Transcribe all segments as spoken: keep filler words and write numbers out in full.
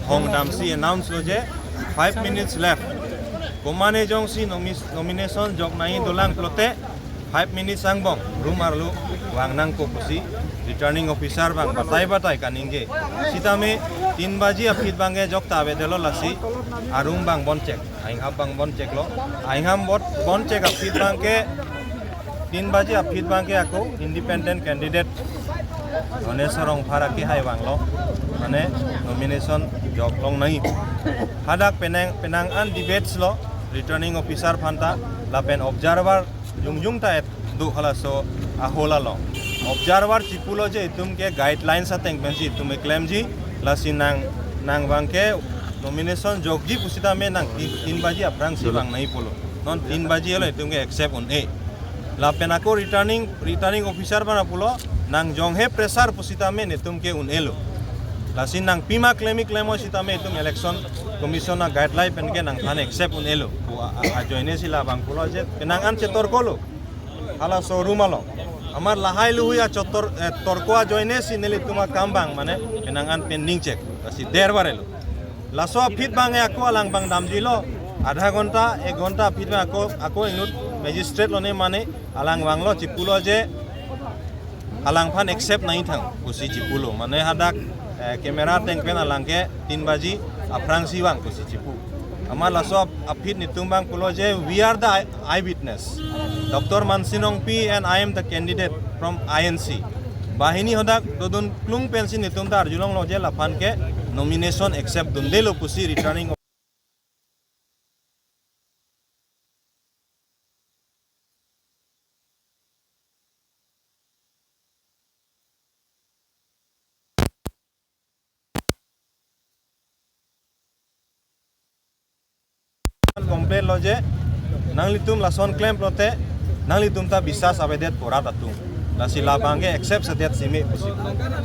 Hong damsi announce lo je five minutes left. Komane jongsi nomi-, nomination jok nai dolang pulote five minutes angbong room arlo vang nangkok pusi returning officer abang batai batai kaningje. Sitame tin baji aphi abangke jok ta avedetlo, lasi a room abang bon chek. Aingham abang bon cheklo. Aingham bot bon chek aphi abangke, tin baji aphi abangke ako independent candidate Dhaneswar Rongphar akehai vanglo. Mane nomination jok long nai. Hadak penang, penang an debates lo returning officer aphanta lapen observer jongjong ta et do halaso ahol along. Observer chipulo je itum ke guidelines ateng pensi itum keklemji, lasi nang, nang abangke nomination jokji pusitame nang tin, tin baji aphrangsi vang nai pulo. Non tin baji helo itum ke accept un-e. Lapen ako returning, returning officer abang pulo, nang jonghe pressure pusitame netum ke un-elo. Lasi nang pima klem-i klem-o sitame itum Election Commission a-guideline penke nangphan accept un-elo pu a, a, ajoine si labang pulo je penang an chetorkolo. Halaso room along. Amat lahai luhui achotor, eh, torko ajoine si nelitum akam abang mane penang an pending chek. Lasi der barelo. Laso aphi abangke ako alang abang damjilo. Adha ghonta, ek ghonta aphi abang ako, ako inut magistrate lone mane alang vanglo chipulo je alangphan accept nai thang pusi chipulo. Mane hadak, eh, camera ateng pen alangke tin baji aphrangsi vang pusi chipu. Amat laso ap-, aphi netum abang pulo je, "We are the eye-, eyewitness. Doctor Mansing Rongpi and I am the candidate from I N C." Banghini hadak dodun klung pensi netum ta arjulonglo je laphan ke nomination accept dundelo pusi returning complain lo je, nanglitum lason klem pulote, nanglitum ta bisas avedet pu rat atum. Lasi labangke accept sedet simi pusi.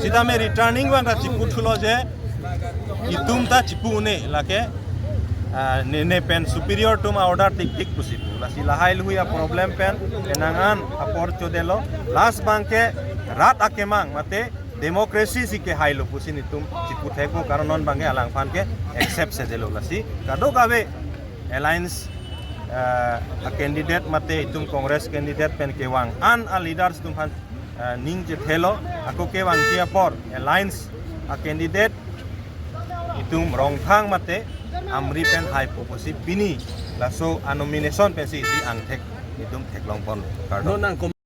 Sitame returning abang ta chipu thulo je, itum ta chipu un-e lake, ah, ne, ne pen superior atum a-order tik tik pusi pu. Lasi lahai luhui a-problem pen, penang an apor chodelo, last abangke rat akemang mate democracy si kehailo pusi netum chipu thekpo, karon non abangke alangphan ke accept sedetlo. Lasi kadokave alliance, eh, a-candidate mate itum Congress candidate pen kevang an a-leaders atum aphan, eh, ning chethelo, ako kevangji apor alliance a-candidate itum Rongphang mate Amri pen haipo pusi pini laso a-nomination pensi isi angthek itum theklongpon. Kardom. Non nang kom-